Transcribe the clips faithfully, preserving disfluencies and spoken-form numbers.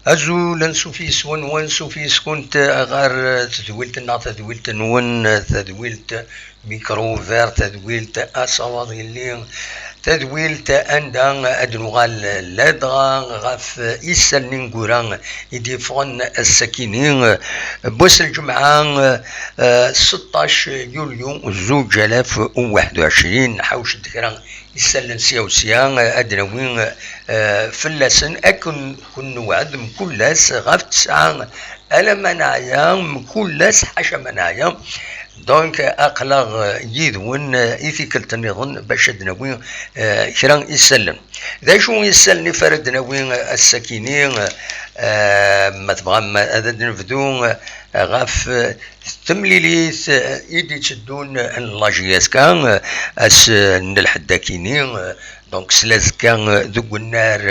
Azul, ansuf yes-wen, ansuf yes-kunt ɣer tedwilt-nneɣ, tadwilt-nwen, tadwilt Micro Ouvert, tadwilt Asawaḍ Yelli, tadwilt anda ad nuɣal ladɣa ɣef isallen ineggura i d-yeffɣen ass-akini, n wass n lǧemɛa, eh, seṭṭac yulyu zuǧ alaf u waḥed u ɛecrin. Ḥawcet-d kra isallen sya u sya, eh, ad d-nawi, eh, fell-asen, akken kun newɛed mkul ass ɣef tesɛa, alamma neɛya mkul ass ḥaca ma neɛya. Donc, aql-aɣ, eh, yid-wen, eh, i tikkelt nniḍen bac ad d-nawi, eh, kra isallen. D acu isallen i f ara d-nawi, eh, ass-akini? Eh, ma tebɣam ad d-nebdu, eh, ɣef, eh, temlilit, eh, i d-itteddun n la J S K, eh, ass, eh, n lḥedd akini, eh, donc s lazekka, eh, deg unnar,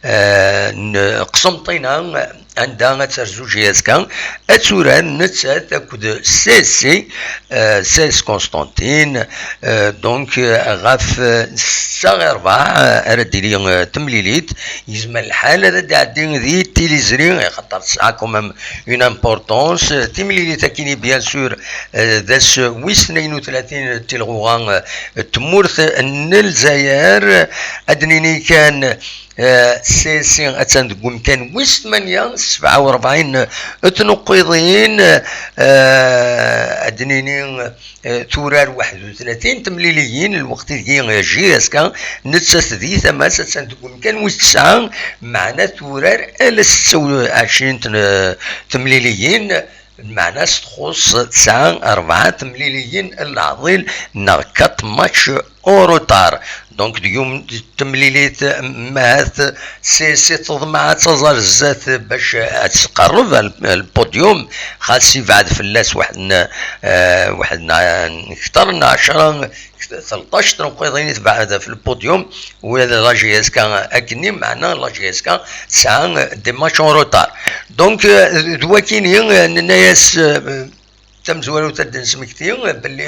eh, n Qsenṭina, eh, anda ad terzu J S K, ad turar nettat akked C S C, eh, C S Constantine, eh, donc, eh, ɣef, eh, ssa ɣer rbeɛ, eh, ara d-tili, eh, temlilit. Yezmer lḥal ad d-iɛeddi di tiliẓri, axaṭer tesɛa quand même une importance. Timlilit akini, bien sûr, eh, d ass wis tnayen u tlatin n tilɣuɣa, eh, n tmurt n Lezzayer. Ad d-nini kan, eh, C S C attan deg umkan wis tmanya, sebɛa u rebɛin n tneqqiḍin, eh, ad d-nini, eh, turar waḥed u tlatin temliliyin, lweqt ideg, eh, J S K nettat di tama-s attan deg umkan wis tesɛa, meɛna turar ala setta u ɛecrin n, eh, temliliyin. Lmeɛna-s txuṣṣ tesɛa rebɛa temliliyin n leɛḍil neɣ quatre matchs en retard. Donc, deg-m temlilit, ma ahat C S C teḍmeɛ ad taẓ ar zdat bac ad tqerreb ar, ar lpudyum, xas yebɛed fell-as waḥed n, eh, waḥed n, kter n ɛecra, tleṭṭac n tneqqiḍin i tebɛed ɣef lpudyum, ula d la J S K akkenni, meɛna la J S K tesɛa des matchs en retard. Donc, euh, d wakini, euh, nenna-yas, euh, tamezwarut ad d-nesmekti, euh, belli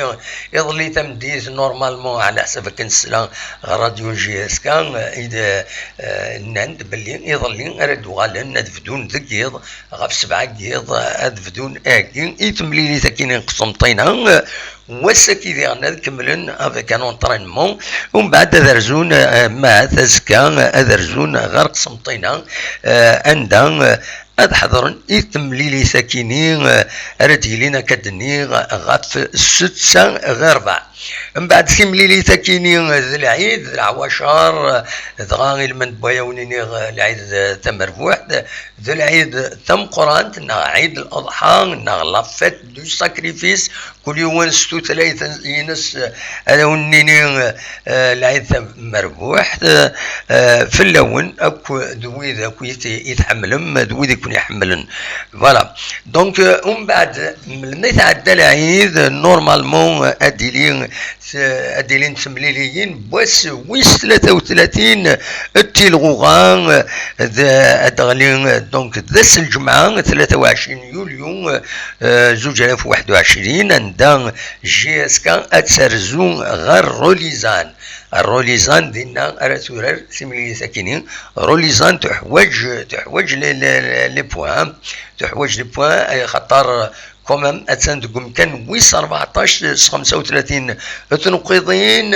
iḍelli tameddit, normalement, ɛla ḥsab akken tesla ɣer radio J S K, euh, i d, euh, nnan-d belli iḍelli ara d-uɣalen ad bdun deg yiḍ, ɣef sebɛa n yiḍ, euh, ad bdun agi i temlilit akkin n Qsenṭina, euh, wass-agi diɣen ad kemmlen avec un entraînement, umbeɛd ad rzun, eh, ma azekka, eh, ad rzun ɣer Qsenṭina, eh, anda, eh, ad ḥeḍren i temlilit akini, eh, ara d-yilin akka d-nniɣ ɣef setta ɣer rbeɛ. Mbeɛd timlilit akini d lɛid, d leɛwacer, eh, dɣa ilmend n waya wen-iniɣ, eh, lɛid, eh, tamerbuḥt, d lɛid tameqqrant, neɣ ɛid l-Aḍḥa, neɣ la fête du sacrifice, kul yiwen s tutlayt-ines, eh, ad awen-nini, eh, lɛid tamerbuḥt, eh, fell-awen akk d wid akk i t-, i tḥemmlem, d wid i ken-iḥemmlen. Voilà. Donc, eh, umbeɛd, melmi tɛedda lɛid, normalement, eh, ad d-ili, eh, ad d-ilin temliliyin n wass wis tlata u tlatin n tilɣuɣa, eh, d-, ad d-ɣli, eh, donc, d ass n lǧemɛa, tlata u ɛecrin yulyu, eh, zuǧ alaf u waḥed u ɛecrin, anda J S K ad terzu ɣer Rolizan. Rolizan dinna ara turar timlilit akini. Rolizan tuḥwaǧ, tuḥwaǧ les, les, les, les points, tuḥwaǧ les points, eh, xaṭer quand même attan deg umkan wis rbeɛṭac s xemsa u tlatin tneqqiḍin.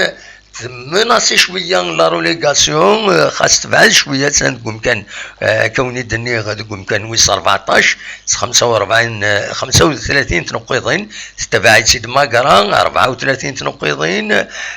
Tmenasi cwiya la relégation, eh, xas tebɛed cwiya, attan deg umkan, eh, akka wen-i d-nniɣ, deg umkan wis rbeɛṭac s xemsa u rebɛin, eh, xemsa u tlatin tneqqiḍin, tettabaɛ-itt-id Magra, rebɛa u tlatin tneqqiḍin,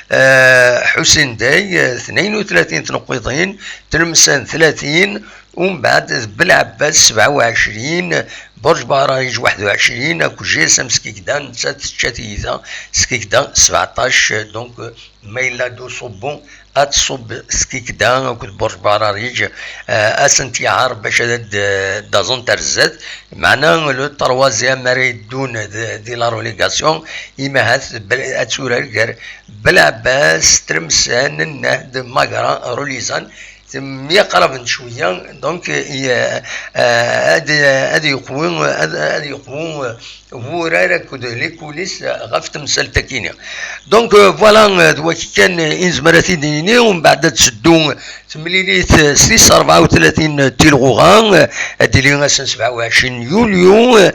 eh, Ḥusin Day, eh, tnayen u tlatin tneqqiḍin, Tlemsan tlatin, umbeɛd d Belɛebbas sebɛa u ɛecrin, Burj Baraj waḥed u ɛecrin, akked J S M Skikda, nettat tečča tiyita, Skikda sebɛeṭac, donc, ma yella d uṣubbu, ad tṣubb Skikda akked Burj Baraj, eh, ad sent-yaɛer bac ad d-, d-aẓent ar zdat, meɛna le troisième ara yeddun d-, di la relégation, imahat bel-, ad turar gar Belɛebbas, Tlemsan, Nnehd, Magra, Rolizan, myaqraben cwiya, donc ad ad yeqwu ad yeqwu wurar akked les coulisses ɣef temsalt-akini. Donc voilà, d waki kan i nezmer ad t-id-nini. Umbeɛd ad tseddu temlilit s tis rebɛa u tlatin tilɣuɣa, ad d-tili ass n sebɛa u ɛecrin yulyu.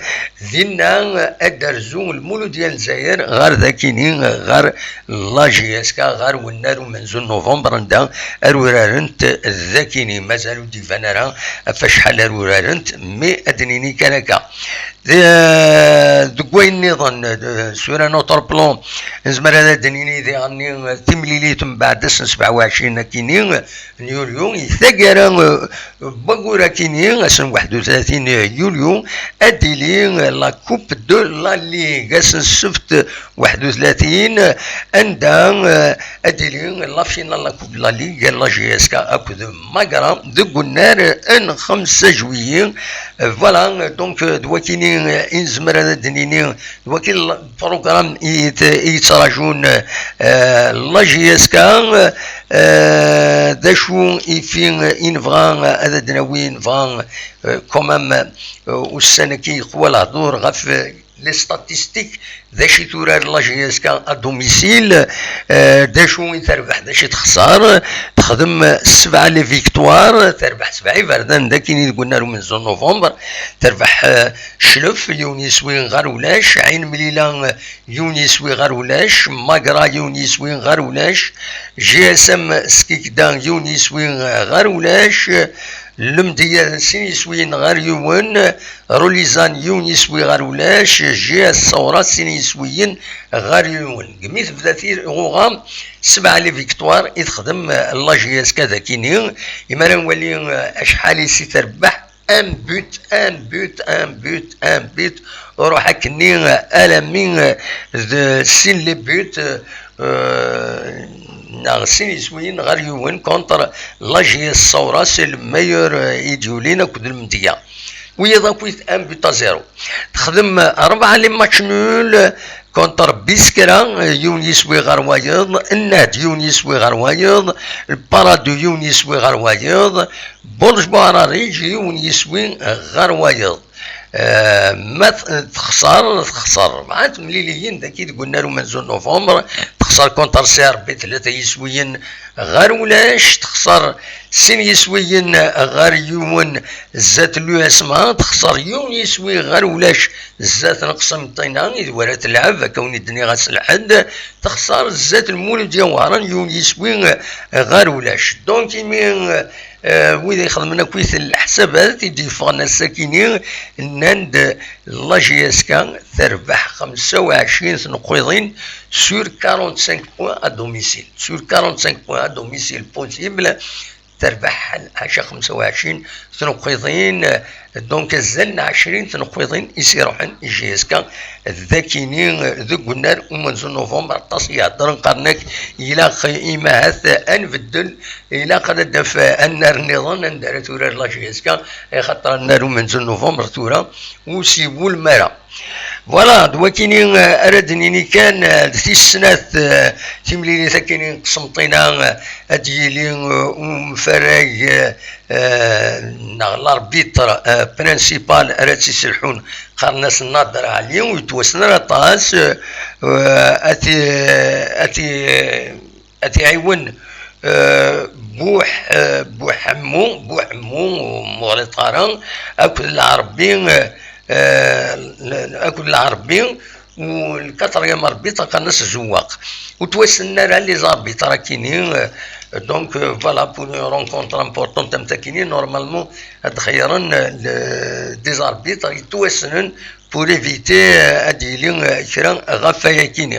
Dinna ad d-terzu Lmuludya n Lezzayer ɣer dakini, ɣer la J S K, ɣer wennar umenzu n novembre, anda ara urarent dakini. Mazal ur d-iban ara ɣef acḥal ara urarent, mais ad d-nini kan akka. Deg wayen nniḍen, sur un autre plan, nezmer ad d-nini diɣenni timlilit mbeɛd ass n sebɛa u ɛecrin akini n yulyu, i taggara n wayyur akini, ass n waḥed u tlatin yulyu, ad d-tili la Coupe de la Ligue, ass n ssebt waḥed u tlatin, anda ad d-tili la finale la Coupe de la Ligue, la J S K akked Magra, deg unnar n xemsa juillet. Voilà, donc d wakini i nezmer ad d-nini, d waki lprogram i yettrajun la J S K. D acu i fi i nebɣa ad d-nawi? Nebɣa quand même ussan-agi yeqwa lehdur ɣef les statistiques, d acu i turar la J S K à domicile, d acu i terbeḥ, d acu i texṣer. Texdem sebɛa les victoires, terbeḥ sebɛa iberdan dakini deg unnar umenzu n novembre. Terbeḥ Cclef yiwen yiswi ɣer ulac, Ɛin Mlila yiwen yiswi ɣer ulac, Magra yiwen yiswi ɣer ulac, J S M Skikda yiwen yiswi ɣer ulac, Lemdeyya sin yiswiyen ɣer yiwen, Rulizan yiwen yiswi ɣer ulac, J S Sawra sin yiswiyen ɣer yiwen. Deg mi tebda tilɣuɣa, sebɛa les victoires i texdem la J S K dakini. Imi ara nwali acḥal i si terbeḥ, un but, un but, un but, un but, ruḥ akkenni alami d sin les buts, neɣ sin yiswiyen ɣer yiwen contre la J S Sawra, c'est le meilleur i d-yulin akked Lemdeyya. Wiyaḍ akkit un but à zéro. Texdem rebɛa les matchs nuls contre Biskra, yiwen yiswi ɣer wayeḍ, Nnad yiwen yiswi ɣer wayeḍ, Lparadu yiwen yiswi ɣer wayeḍ, Burj Buɛrariǧ yiwen yiswi ɣer wayeḍ. Ma texṣer, texṣer rebɛa temliliyin dagi deg unnar umenzu n novembre. Texṣer contre C R B tlata yiswiyen ɣer ulac, texṣer sin yiswiyen ɣer yiwen zdat l'U S M A, texṣer yiwen yiswi ɣer ulac zdat n Qsenṭina, i d wara telɛeb, akka wen-d-nniɣ ass n lḥedd, texṣer zdat Lmuludya Wehran yiwen yiswi ɣer ulac. Donc imi wid ixedmen akkit leḥsabat i d-yeffɣen ass-akini, nnan-d la J S K terbeḥ xemsa u ɛecrin tneqqiḍin sur quarante-cinq points à domicile. Sur quarante-cinq points à domicile possible, terbeḥ ḥaca xemsa u ɛecrin tneqqiḍin, donc azal n ɛecrin tneqqiḍin i s-iruḥen i J S K dakini deg unnar umenzu n novembre. Aṭas i iheddren, qqaren-ak ilaq imahat ad nbeddel, ilaq ad d-naf annar nniḍen anda ara turar la J S K, axaṭer annar umenzu n novembre tura ur s-iwulem ara. Voilà, d wakini ara d-nini kan, d tis snat timlilit akini n Qsenṭina, ad d-yili umfarag neɣ l'arbitre principal ara tt-iserḥun, qqaren-as Nader Ɛli, ur yettwassen ara aṭas, ad t-, ad t-, ad t-iɛiwen Buḥ-, Buḥemmu, Buḥemmu, ur muɣliṭ ara, akked Lɛerbi, akked Lɛerbi, u le quatrième arbitre qqaren-as Zewwaq. Ur ttwassnen ara les arbitres akini, donc voilà, pour une rencontre importante am takini, normalement ad d-xeyyren des arbitres yettwassnen pour éviter ad d-yili kra ɣef wayakini.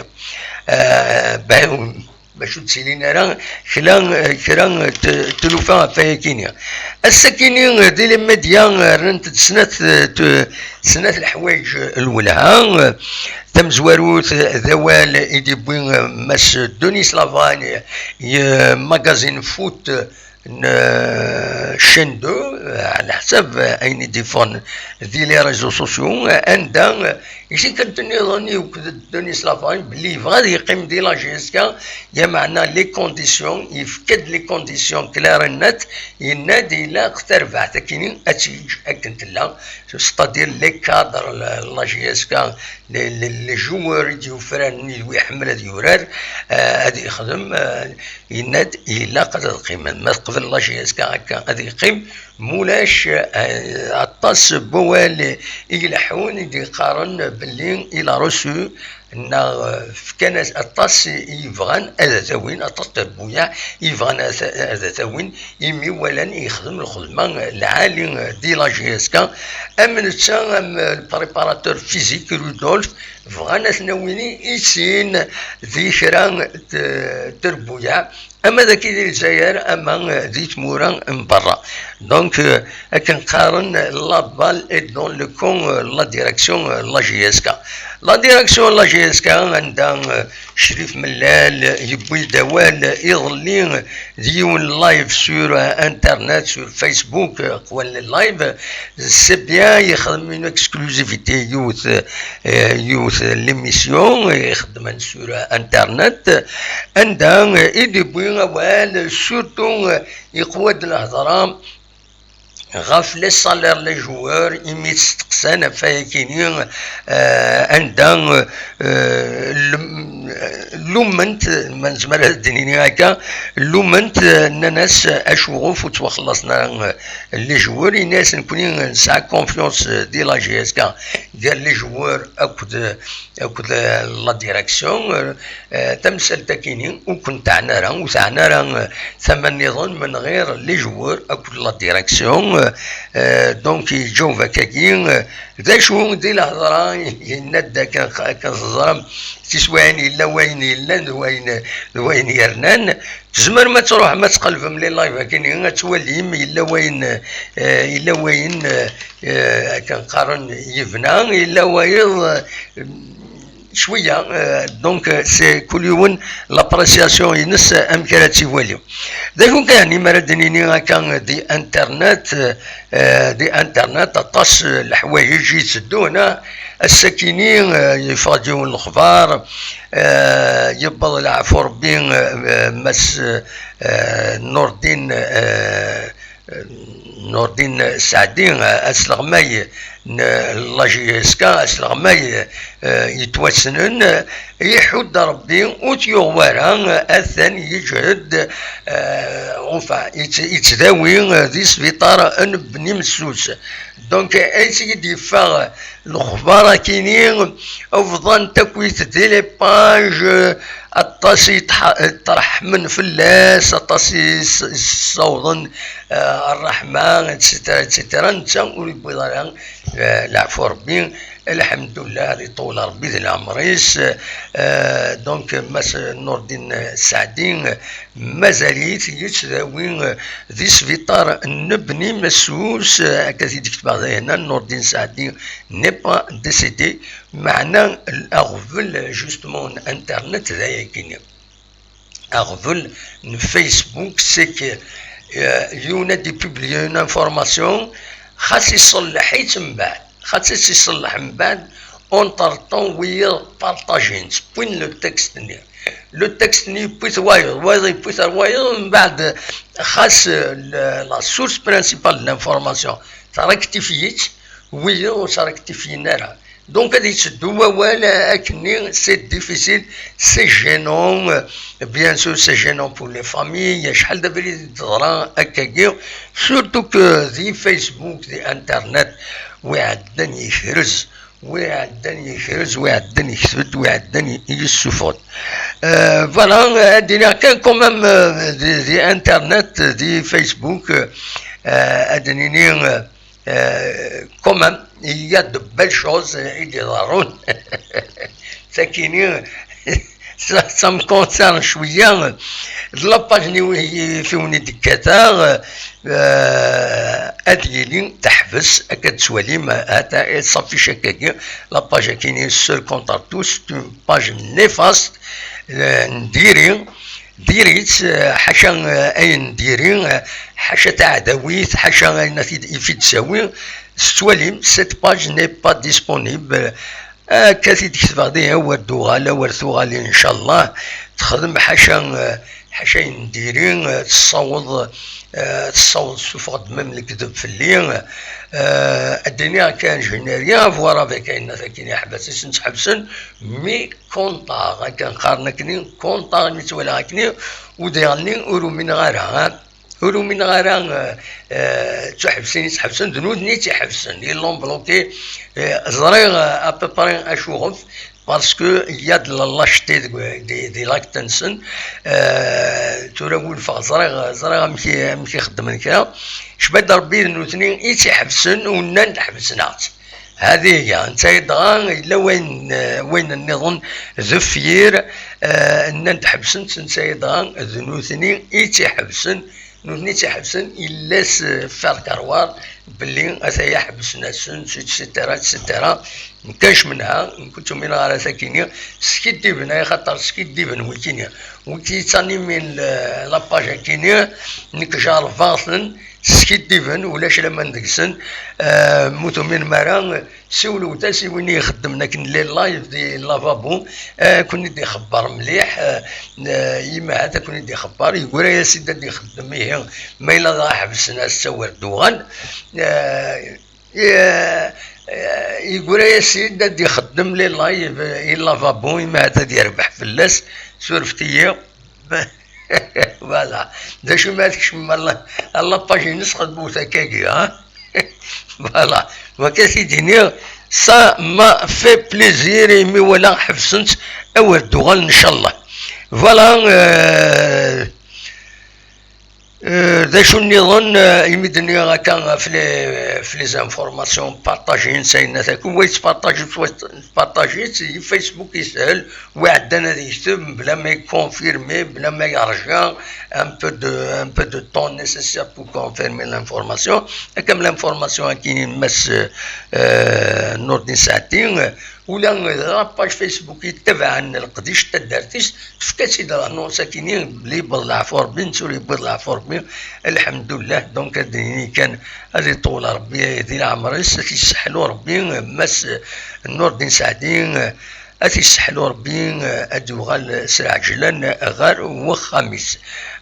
Bac ur d-ttilin ara kra, kra n tlufa ɣef wayakini. Ass-akini di les médias rnant-d snat, snat leḥwayeǧ n lwelha. Tamezwarut d awal i d-yewwi Mass Denis Lavagne i magazine foot n chaîne deux, ɛla ḥsab ayen i d-iffɣen di les réseaux sociaux, anda I tikkelt nniḍen, yewked-d Denis Lafarge belli yebɣa ad yeqqim di la J S K, lameɛna les conditions, yefka-d les conditions claires et nettes, yenna-d ilaq tarbaɛt akkin-nni ad tt-yeǧǧ akken tella, c'est-à-dire les cadres, la, la J S K, les, les, les joueurs i d-yufraren, i d wi iḥemmel ad yurar, eh, ad yexdem, eh, yenna-d ilaq ad qqimen. Ma teqbel la J S K akka ad yeqqim, mulac, eh, aṭas n wawal i ileḥḥun, i d-yeqqaren belli il a reçu neɣ, eh, fkan-as aṭas i yebɣan ad t-awin, aṭas n trebbuyaɛ i yebɣan ad t-, ad t-awin, imi walan yexdem lxedma lɛali di la J S K. Am netta, am le préparateur physique Rudolf, bɣan ad ten-awin i sin di kra n t-, trebbuyaɛ, ama dagi di Lezzayer, ama di tmura n berra. Donc, euh, akken qqaren, la balle est dans le camp, euh, la direction, euh, la J S K. La direction la J S K, anda, euh, Crif Mellal yewwi-d awal iḍelli di yiwen live sur, euh, internet, sur Facebook, euh, qwal live, c'est bien, yexdem une exclusivité, yiwet, euh, yiwet l'émission ixeddmen sur, euh, internet, anda, euh, i d-yewwi awal, surtout, euh, yeqwa-d lehḍra ɣef les salaires les joueurs, imi testeqsan ɣef wayakini, euh, anda, euh, lum-, lument, ma nezmer ad d-nini akka, lument, euh, nnan-as acuɣef ur ttwaxellaṣen ara, euh, les joueurs, yenna-as nekkni nesɛa confiance, euh, di la J S K, gar les joueurs akked, akked, euh, la direction, euh, Eh, tamsalt-akini ur ken-teɛni ara, ur teɛni ara, eh, tama nniḍen, min ɣir les joueurs akked la direction, eh, eh, donc yeǧǧaweb akkagi, eh, d acu di lehḍra yenna-d akken, akken teẓram tiswiɛin yella wayen yellan d wayen, d wayen yernan, tzemrem ad tṛuḥem ad tqelbem les live akini ad twalim yella wayen, eh, yella wayen, eh, eh, akken qqaren yebna, yella wayeḍ, eh, cwiya, euh, donc, euh, c'est kul yiwen l'appréciation ines, euh, amek ara tt-iwali. D acu kan, imi ara d-nini akka, euh, di internet, euh, di internet, aṭas, euh, leḥwayeǧ i iteddun, ah, ass-akini, euh, yeffeɣ-d yiwen lexbar, euh, yewweḍ leɛfu Rebbi, euh, euh, Mass, euh, Nurdin, euh, Nurdin Saɛdi, asleɣmay n la J S K, asleɣmay, eh, yettwassnen, eh, iḥudd Rebbi, ur t-yuɣ wara, eh, atan yeǧhed, eh, enfin, yettdawi, eh, di sbiṭar n Bni Messus. Donc, ayen i d-yeffeɣ lexbar akini, bḍan-t akkit di les pages, aṭas i yeṭḥa-, yeṭṭreḥmen fell-as, aṭas i s-, ssawḍen, eh, ṛṛeḥma, et cetera, et cetera. Netta ur yewwiḍ ara, eh, leɛfu Ṛebbi, lḥemdullah, ad iṭewwel Ṛebbi di leɛmeṛ-is. Eh, donc, Mass Nurdin Saɛdi, mazal-it yettdawi, eh, di sbiṭar n Bni Messus, eh, akka i d-ketbeɣ dahina, Nurdin Saɛdi n'est pas décédé. Meɛna aɣbel, justement, n internet d ayagi-nni. Aɣbel n Facebook, c'est que, euh, yiwen ad d-ipublie une information, xas iṣelleḥ-itt mbeɛd, xas tt-iṣelleḥ mbeɛd, entre-temps, wiyiḍ partagen-tt, wwin le texte-nni. Le texte-nni yewwi-t wayeḍ, wayeḍ yewwi-t ar wayeḍ, mbeɛd, xas, euh, la, la source principale de l'information, trectifie-tt, wiyiḍ ur trectifien ara. Donc, ad yetteddu wawal akkenni, c'est difficile, c'est gênant, euh, bien sûr, c'est gênant pour les familles, acḥal d abrid i d-teḍra akkagi, surtout que di Facebook, di Internet, wi ɛeddan yekrez, wi ɛeddan yekrez, wi ɛeddan yekteb-d, wi ɛeddan yessufeɣ-d. Euh, voilà, ad d-iniɣ kan quand même, euh, di, di Internet, di Facebook, euh, ad d-nini, euh, Euh, quand même, il y a de belles choses, euh, i d-iḍerrun. Sakini, ça, ça me concerne cwiya. D la page-nni i, i, i d-kkateɣ, euh, ad yili teḥbes, akka d-tettwalim, ata, il s'affiche akkagi. La page-agi, seul contre tous, c'est une page néfaste, euh, n diri. Diri-tt, eh, ḥaca, eh, ayen diri, eh, ḥaca taɛdawit, ḥaca ayen i t-id-, i t-id-tawi. Tettwalim, cette page n'est pas disponible. Akka t-id-ketbeɣ dihin, awer d-tuɣal, awer tuɣal, incallah. Texdem ḥaca, ḥaca ayen n diri, tessaweḍ, tessaweḍ tessufeɣ-d même lekdeb fell-i. Ad d-iniɣ kan, je n'ai rien à voir avec ayen akkin iḥbas i sen-ttḥebsen, mi konṭaɣ, akken qqaren akkenni, konṭaɣ imi ttwaliɣ akkenni, udiɣ-nni ur umineɣ ara. Ur umineɣ ara, eh, eh, d tuḥebsin i tt-ḥebsen, d nutni i tt-iḥebsen, ils l'ont bloqué. Eh, ẓriɣ, eh, à peu près acuɣef, parce que il y a de la lâcheté deg, di, di l'acte-nsen. Eh, tura wulfeɣ, ẓriɣ, ẓriɣ amek i, amek i xeddmen kra. Cbad Rebbi d nutni i tt-iḥebsen u nnan-d ḥebsen-aɣ-tt. Hadi hiya, netta dɣa yella wayen, eh, wayen nniḍen deffir, eh, nnan-d ḥebsen-tt, netta dɣa d nutni i tt-iḥebsen, nutni i tt-iḥebsen, ils laissent, eh, faire croire belli ataya ḥebsen-asen, et cetera, et cetera. Nekk acu menha, nekk ur tt-umineɣ ara takini, skiddiben, ay xaṭer skiddiben wikini. Wiki yettanimin l-, la page akini, nekk jerrbeɣ-ten, skiddiben, ulac laman deg-sen. Eh, ma ur tuminem ara, siwlewt-as i win i ixeddmen akken les live di lavabo, eh, ad ken-id-ixebber mliḥ, eh, eh, yemma ahat ad ken-id-ixebber, yeggra-yas-id ad ixeddem ihi, ma yella dɣa ḥebsen-as ttawar d-uɣal. Eh, eh, eh, yeggra-yas-id ad ixeddem les live, eh, i lavabo, yemma ahat ad yerbeḥ fell-as, surfet-iyi. Voilà. D acu ma tkecmem ɣer la, ɣer la page-ines, xedmet akkagi, ha? Voilà. Waka t-id-iniɣ, ça m'a fait plaisir, imi walaɣ ḥebsen-tt, awer d-uɣalen, ncallah. Voilà, euh, euh, d acu nniḍen, euh, imi d-nniɣ akka, ɣef les, ɣef les informations, partager-ines, ayen akk, wa yettpartaji, wa yettpartaji-tt, Facebook yeshel, wa iɛeddan ad yekteb, bla ma yeconfirmer, bla ma yerja un peu de, un peu de temps nécessaire pour confirmer l'information. Akka am l'information akkin n Mass, euh, Nourdine Saadi, ula d la page Facebook yettabaɛen leqdic n taddart-is, tefka-tt-id l'annonce akkin, belli yewweḍ leɛfu Rebbi, nettu yewweḍ leɛfu Rebbi, lḥemdullah. Donc, ad d-nini kan, ad iṭewwel Rebbi di leɛmer-is, ad t-yesseḥlu Rebbi, Mass Nourdine Saadi, ad t-yesseḥlu Rebbi, ad d-yuɣal s lɛejlan ɣer wexxam-is.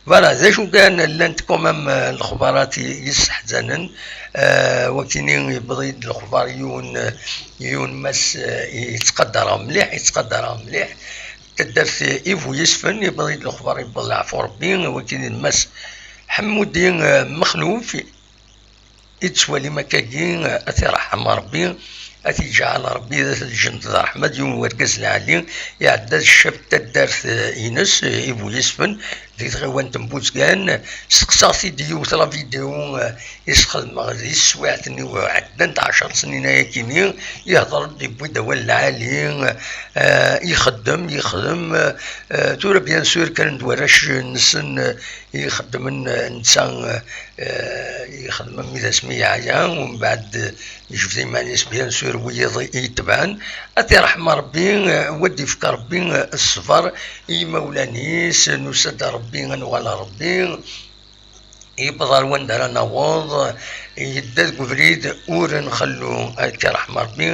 Voilà, d acu kan, llant quand même, euh, lexbarat i, yesseḥzanen. Euh, wakini yewweḍ-iyi-d lexbar yiwen, yiwen Mass, euh, yettqadar-aɣ mliḥ, yettqadar-aɣ mliḥ. Taddart Ibu Yesfen, yewweḍ-iyi-d lexbar, yewweḍ leɛfu Rebbi, wakini d Mass Ḥemmudi, euh, Mexluf. I tettwalim akkagi, ad t-iṛeḥḥem Ṛebbi, ad t-iǧɛel Ṛebbi d at lǧent d ṛṛeḥma, d yiwen wergaz lɛali, iɛedda d ccaf n taddart, eh, ines, eh, Ibu Yesfen, di tɣiwant n Buzgan. Steqsaɣ-t-id yiwet la vidéo, eh, i s-xedmeɣ di teswiɛt-nni, ɛeddant ɛecṛ snin ayakini, ihḍer-d, yewwi-d awal lɛali, eh, ixeddem, yexdem, eh, tura, bien sûr, kkren-d warrac-nsen, eh, ixeddmen, eh, netta, eh, eh, yexdem am wid asmi yeɛya, umbeɛd, eh, yejbed iman-is, bien sûr, wiyiḍ i yetebɛen. Ad t-iṛḥem Ṛebbi, eh, wa d-ifk Ṛebbi, eh, ṣṣber i yimawlan-is, nusa-d ɣer Ṛebbi, ad nuɣal ɣer Ṛebbi. Yewweḍ ɣer wanda ara naweḍ, yedda deg ubrid ur nxellu. Ad k-iṛḥem Ṛebbi,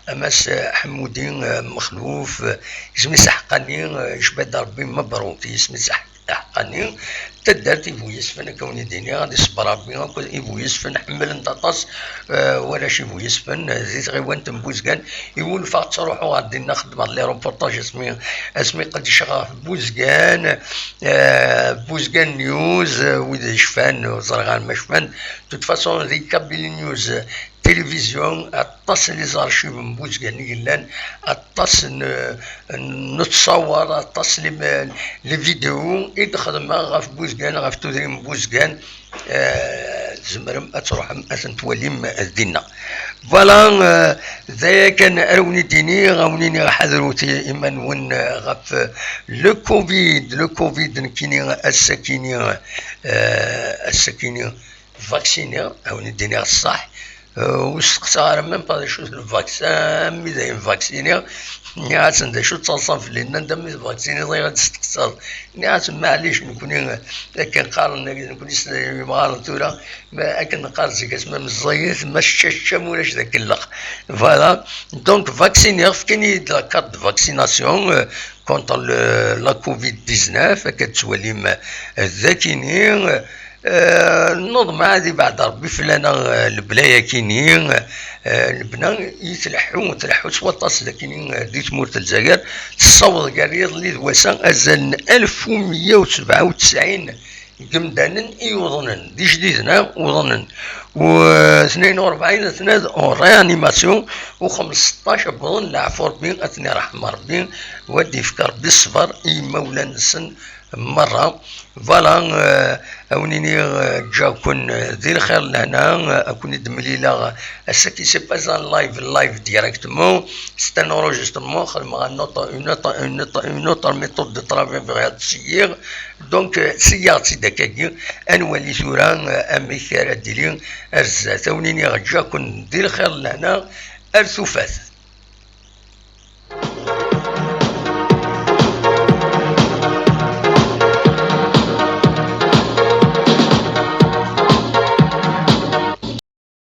a Mass Ḥemmudi, eh, Mexluf, eh, isem-is aḥeqqani, eh, yecba-d Ṛebbi, mebruk, isem-is aḥeqqani. Aḥeqqani, taddart Ibu Yesfen, akka wen-id-iniɣ, ad iṣebber Ṛebbi akk Ibu Yesfen, ḥemmlen-t aṭas, eh, warrac Ibu Yesfen, eh, di tɣiwant n Buzgan. Iwulef-aɣ ttruḥuɣ ɣer dinna, xeddmeɣ les reportages asmi, asmi qeddceɣ ɣef Buzgan, eh, Buzgan News, eh, wid yecfan, ur ẓriɣ ara ma cfan. De toute façon, di Kabylie News, eh, télévision, aṭas n les archives n Buzgan i yellan, aṭas n, n ttṣawer, aṭas n les, les vidéos i d-xedmeɣ ɣef Buzgan, ɣef tudrin n Buzgan. Eh, tzemrem ad truḥem ad ten-twalim dinna. Voilà, eh, d aya kan ara wen-id-iniɣ, ad wen-iniɣ ḥadrut iman-nwen, eh, ɣef, eh, le covid, le covid, nekkini ass-akini, eh, ass-akini vacciné, ad wen-id-iniɣ ṣṣeḥ, Ur steqsaɣ ara même pas d acu-t lvaksin, mi d ayen vaksiniɣ. Nniɣ-asen d acu d taḍsa fell-i, nnan-d a mi tvaksiniḍ iɣ ad testeqsaḍ. Nniɣ-asen maɛlic, nekkni akken qqaren, nekkni s yimɣaren tura, akken neqqar zik asma meẓẓiyit, ma tečča tečča, ma ulac d akellex. Voilà. Donc vaksiniɣ, fkan-iyi-d la carte de vaccination contre la covid dix-neuf, akka d-tettwalim d akini. Nnuḍ ma ad ibeɛd Rebbi fell-aneɣ lebla-yakini. Lebna i tleḥḥu, tleḥḥu s waṭas dakini di tmurt n Lezzayer, tessaweḍ gar yiḍelli d wass-a azal n alef u meyya u sebɛa u tesɛin n yimdanen i yuḍnen, d ijdiden, ha, uḍnen. U tnayen u rebɛin atnan en réanimation, u xemseṭṭac wwḍen leɛfu Rebbi, ad ten-iṛḥem Rebbi, u ad d-yefk Rebbi ṣṣber i yimawlan-nsen merra. Voilà, a wen-iniɣ ǧǧiɣ-ken di lxir lehna, a ken-id-mlileɣ ass-agi, c'est pas un live, live directement, c'est un enregistrement, xedmeɣ une autre, une autre, une autre, une autre méthode de travail, bɣiɣ ad tt-ssiɣeɣ. Donc ssiɣeɣ-tt-id akkagi, a nwali tura amek ara d-tili ar zdat. A wen-iniɣ ǧǧiɣ-ken di lxir lehna, ar tufat.